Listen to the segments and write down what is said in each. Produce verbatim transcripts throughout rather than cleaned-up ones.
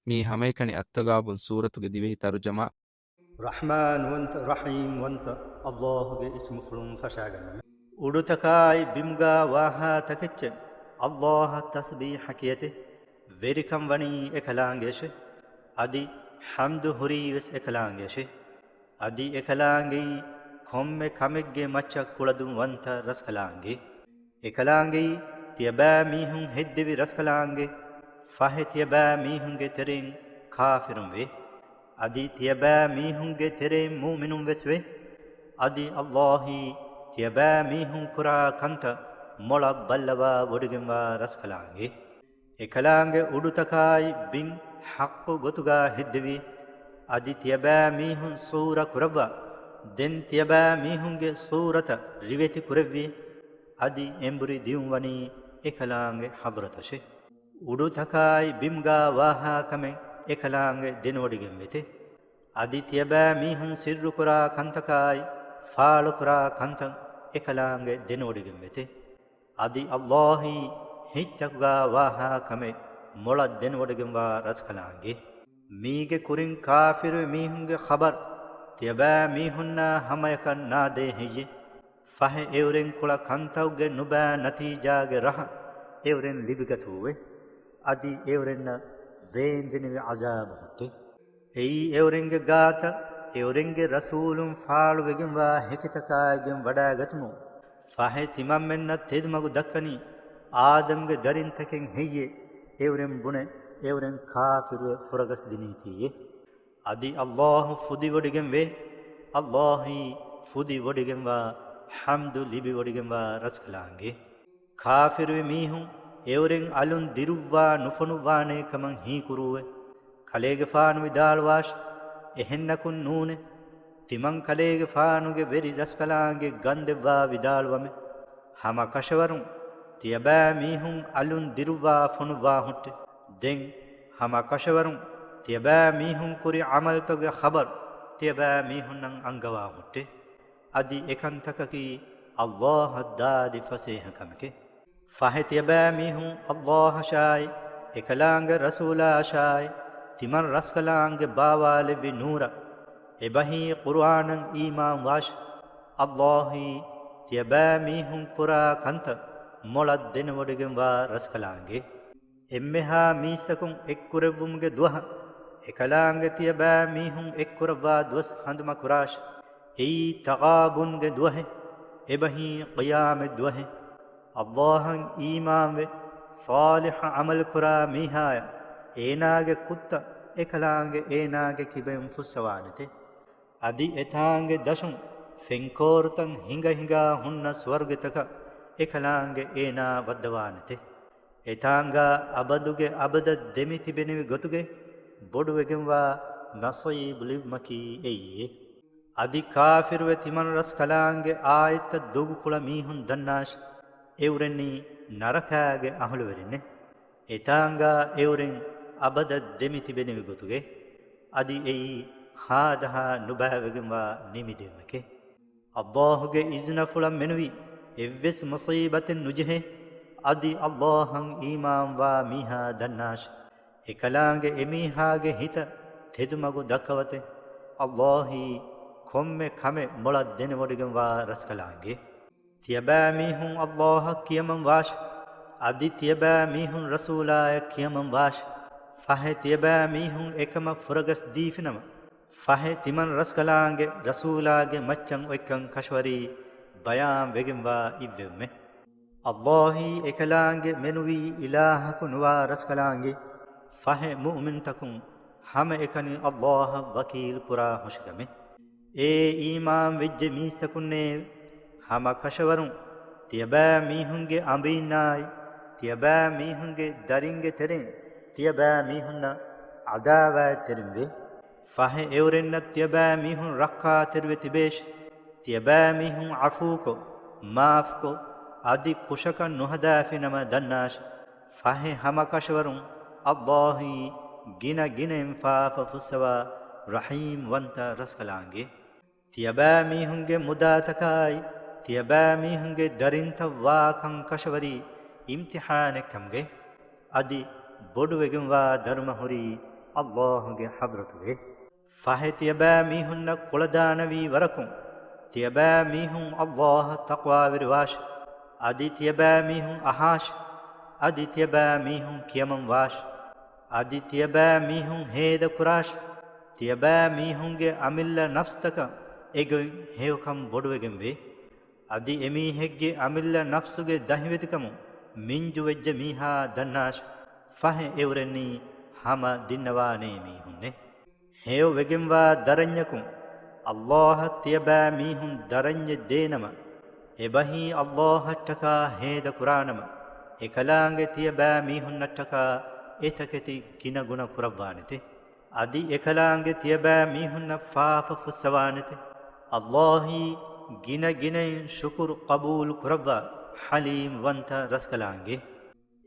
މީ ހަމައެކަނި އައްތަޣާބުން ސޫރަތުގެ ދިވެހި ތަރުޖަމާ. ރަޙްމާންވަންތަ، ރަޙީމްވަންތަ އައްލާހުގެ އިސްމުފުޅުން ފަށާގަންނަމެ. އުޑުތަކާއި ބިމުގާ ވާހާ ތަކެއްޗެއް އައްލާހަށް ތަސްބީޙަ ކިޔަތެ. ވެރިކަން ވަނީ އެކަލާނގެއަށެ. އަދި ޙަމްދު ހުރީވެސް އެކަލާނގެއަށެ. އަދި އެކަލާނގެއީ ކޮންމެ ކަމެއްގެ މައްޗަށް ކުޅަދުންވަންތަ ރަސްކަލާނގެ. އެކަލާނގެއީ ތިޔަބައިމީހުން ހެއްދެވި ރަސްކަލާނގެ. ފަހެ ތިޔަބައިމީހުންގެ ތެރެއިން ކާފިރުން ވޭ. އަދި ތިޔަބައިމީހުންގެ ތެރެއިން މުއުމިނުން ވެސް ވޭ. އަދި އައްލާހީ ތިޔަބައިމީހުން ކުރާ ކަންތައް މޮޅަށް ބައްލަވާ ވޮޑިގެންވާ ރަސްކަލާނގެ. އެކަލާނގެ އުޑުތަކާއި ބިން ޙައްޤު ގޮތުގާ ހެއްދެވި. އަދި ތިޔަބައިމީހުން ސޫރަ ކުރައްވާ. ދެން ތިޔަބައިމީހުންގެ ސޫރަތަށް ރިވެތި ކުރެއްވި. އަދި އެނބުރި ދިއުން ވަނީ އެކަލާނގެ ޙަޟްރަތަށެ. އުޑުތަކާއި ބިމުގާ ވާހާ ކަމެއް އެކަލާނގެ ދެނެވޮޑިގެން ވެތެ. އަދި ތިޔަބައިމީހުން ސިއްރުކުރާ ކަންތަކާއި ފާޅުކުރާ ކަންތައް އެކަލާނގެ ދެނެވޮޑިގެން ވެތެ. އަދި އައްލާހީ ހިތްތަކުގާ ވާހާ ކަމެއް މޮޅަށް ދެނެވޮޑިގެންވާ ރަސްކަލާނގެ. މީގެ ކުރިން ކާފިރު މީހުންގެ ޚަބަރު ތިޔަބައިމީހުންނާ ހަމަޔަކަށް ނާދޭ ހެއްޔެ؟ ފަހެ އެއުރެން ކުޅަ ކަންތައްގެ ނުބައި ނަތީޖާގެ ރަހަ އެއުރެން ލިބިގަތުވެ. އަދި އެއުރެންނަށް ވޭންދެނިވި ޢަޒާބު ހުއްޓެ. އެއީ އެއުރެންގެ ގާތަށް އެއުރެންގެ ރަސޫލުން ފާޅުވެގެންވާ ހެކިތަކާއިގެން ވަޑައިގަތުމުން ފަހެ ތިމަންމެންނަށް ތެދުމަގު ދައްކަނީ އާދަމްގެ ދަރިންތަކެއް ހެއްޔޭ؟ އެއުރެން ބުނެ އެއުރެން ކާފިރުވެ ފުރަގަސް ދިނީތީއޭ. އަދި އައްލާހު ފުދިވޮޑިގެންވޭ. އައްލާހީ ފުދިވޮޑިގެންވާ، ޙަމްދު ލިބިވޮޑިގެންވާ ރަސްކަލާނގެ. ކާފިރުވި މީހުން އެއުރެން އަލުން ދިރުއްވާ ނުފޮނުއްވާނޭ ކަމަށް ހީކުރޫވެ. ކަލޭގެފާނު ވިދާޅުވާށި، އެހެންނަކުން ނޫނޭ. ތިމަން ކަލޭގެފާނުގެ ވެރި ރަސްކަލާނގެ ގަންދެއްވާ ވިދާޅުވަމެ. ހަމަ ކަށަވަރުން ތިޔަބައިމީހުން އަލުން ދިރުއްވާ ފޮނުއްވާ ހުއްޓެ. ދެން ހަމަ ކަށަވަރުން ތިޔަބައިމީހުން ކުރި ޢަމަލުތަކުގެ ޚަބަރު ތިޔަބައިމީހުންނަށް އަންގަވާ ހުއްޓެ. އަދި އެކަންތަކަކީ އައްލާހަށް ދާދި ފަސޭހަ ކަމެކޭ. ފަހެ ތިޔަބައިމީހުން އައްލާހަށާއި، އެކަލާނގެ ރަސޫލާއަށާއި، ތިމަން ރަސްކަލާނގެ ބާވާލެއްވި ނޫރަށް، އެބަހީ ޤުރުއާނަށް އީމާންވާށި. އައްލާހީ ތިޔަބައިމީހުން ކުރާ ކަންތައް މޮޅަށް ދެނެވޮޑިގެންވާ ރަސްކަލާނގެ. އެންމެހާ މީސްތަކުން އެއްކުރެއްވުމުގެ ދުވަހަށް، އެކަލާނގެ ތިޔަބައިމީހުން އެއްކުރައްވާ ދުވަސް ހަނދުމަކުރާށި. އެއީ ތަޣާބުންގެ ދުވަހެއް، އެބަހީ ޤިޔާމަތް ދުވަހެއް. އައްލާހަށް އީމާންވެ، ޞާލިޙަ ޢަމަލުކުރާ މީހާޔަށް އޭނާގެ ކުށްތައް އެކަލާނގެ އޭނާގެ ކިބައިން ފުއްސަވާނެތެ. އަދި އެތާނގެ ދަށުން ފެންކޯރުތައް ހިނގަ ހިނގާ ހުންނަ ސުވަރުގެތަކަށް އެކަލާނގެ އޭނާ ވައްދަވާނެތެ. އެތާނގާ އަބަދުގެ އަބަދަށް ދެމި ތިބެނިވި ގޮތުގެ ބޮޑުވެގެންވާ ނަޞީބު ލިބުމަކީ އެއީއޭ. އަދި ކާފިރުވެ ތިމަން ރަސްކަލާނގެ އާޔަތްތައް ދޮގުކުޅަ މީހުން ދަންނާށި، އެއުރެންނީ ނަރަކާގެ އަހުލުވެރިންނޭ. އެތާނގާ އެއުރެން އަބަދަށް ދެމި ތިބެނިވި ގޮތުގެ. އަދި އެއީ ހާދަހާ ނުބައިވެގެންވާ ނިމިދިއުމެކޭ. އައްލާހުގެ އިޒުނަފުޅަށް މެނުވީ އެއްވެސް މުޞީބަތެއް ނުޖެހޭ. އަދި އައްލާހަށް އީމާންވާ މީހާ ދަންނާށި، އެކަލާނގެ އެމީހާގެ ހިތަށް ތެދުމަގު ދައްކަވަތެ. އައްލާހީ ކޮންމެ ކަމެއް މޮޅަށް ދެނެވޮޑިގެންވާ ރަސްކަލާނގެ. ތިޔަބައިމީހުން އައްލާހަށް ކިޔަމަން ވާށި. އަދި ތިޔަބައިމީހުން ރަސޫލާޔަށް ކިޔަމަން ވާށި. ފަހެ ތިޔަބައިމީހުން އެކަމަށް ފުރަގަސް ދީފިނަމަ، ފަހެ ތިމަން ރަސްކަލާނގެ ރަސޫލާގެ މައްޗަށް އޮތްކަން ކަށަވަރީ ބަޔާން ވެގެންވާ އިއްވެވުމެ. އައްލާހީ އެކަލާނގެ މެނުވީ އިލާހަކު ނުވާ ރަސްކަލާނގެ. ފަހެ މުއުމިންތަކުން ހަމައެކަނި އައްލާހަށް ވަކީލް ކުރާ ހުށިކަމެ. އޭ އީމާން ވެއްޖެ މީސްތަކުންނޭ! ހަމަ ކަށަވަރުން ތިޔަބައިމީހުންގެ އަނބީންނާއި، ތިޔަބައިމީހުންގެ ދަރިންގެ ތެރެއިން ތިޔަބައިމީހުންނަށް ޢަދާވާތްތެރިންވޭ. ފަހެ އެއުރެންނަށް ތިޔަބައިމީހުން ރައްކާތެރިވެ ތިބޭށި. ތިޔަބައިމީހުން ޢަފޫކޮށް، މާފުކޮށް، އަދި ކުށަކަށް ނުހަދާފިނަމަ ދަންނާށި. ފަހެ ހަމަކަށަވަރުން އައްލާހީ ގިނަ ގިނައިން ފާފަ ފުއްސަވާ ރަޙީމް ވަންތަ ރަސްކަލާނގެ. ތިޔަބައިމީހުންގެ މުދާތަކާއި، ތިޔަބައިމީހުންގެ ދަރިންތައް ވާކަން ކަށަވަރީ އިމްތިޙާނެއްކަމުގެ. އަދި ބޮޑުވެގެންވާ ދަރުމަ ހުރީ ﷲ ގެ ޙަޟްރަތުގައި. ފަހެ ތިޔަބައިމީހުންނަށް ކުޅަދާނަވީ ވަރަކުން، ތިޔަބައިމީހުން ﷲ އަށް ތަޤްވާވެރިވާށި. އަދި ތިޔަބައިމީހުން އަހާށި. އަދި ތިޔަބައިމީހުން ކިޔަމަންވާށި. އަދި ތިޔަބައިމީހުން ހޭދަކުރާށި. ތިޔަބައިމީހުންގެ އަމިއްލަ ނަފްސުތަކަށް އެގޮތް ހެޔޮކަން ބޮޑުވެގެންވޭ. އަދި އެމީހެއްގެ އަމިއްލަ ނަފްސުގެ ދަހިވެތިކަމުން މިންޖުވެއްޖެ މީހާ ދަންނާށި. ފަހެ އެއުރެންނީ ހަމަ ދިންނަވާނޭ މީހުންނޭ. ހެޔޮ ވެގެންވާ ދަރަންޏަކުން ﷲ އަށް ތިޔަބައިމީހުން ދަރަންޏެއް ދޭނަމަ، އެބަހީ ﷲ އަށްޓަކާ ހޭދަކުރާނަމަ، އެކަލާނގެ ތިޔަބައިމީހުންނަށްޓަކާ އެތަކެތި ގިނަގުނަ ކުރައްވާނެތެ. އަދި އެކަލާނގެ ތިޔަބައިމީހުންނަށް ފާފަ ފުއްސަވާނެތެ. ﷲ އީ ގިނަގިނައިން ޝުކުރު ޤަބޫލު ކުރައްވާ ޙަލީމް ވަންތަ ރަސްކަލާނގެ.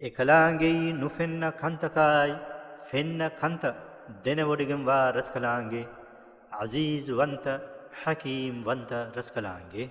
އެކަލާނގެއީ ނުފެންނަ ކަންތަކާއި ފެންނަ ކަންތައް ދެނެވޮޑިގެންވާ ރަސްކަލާނގެ، ޢަޒީޒު ވަންތަ، ޙަކީމް ވަންތަ ރަސްކަލާނގެ.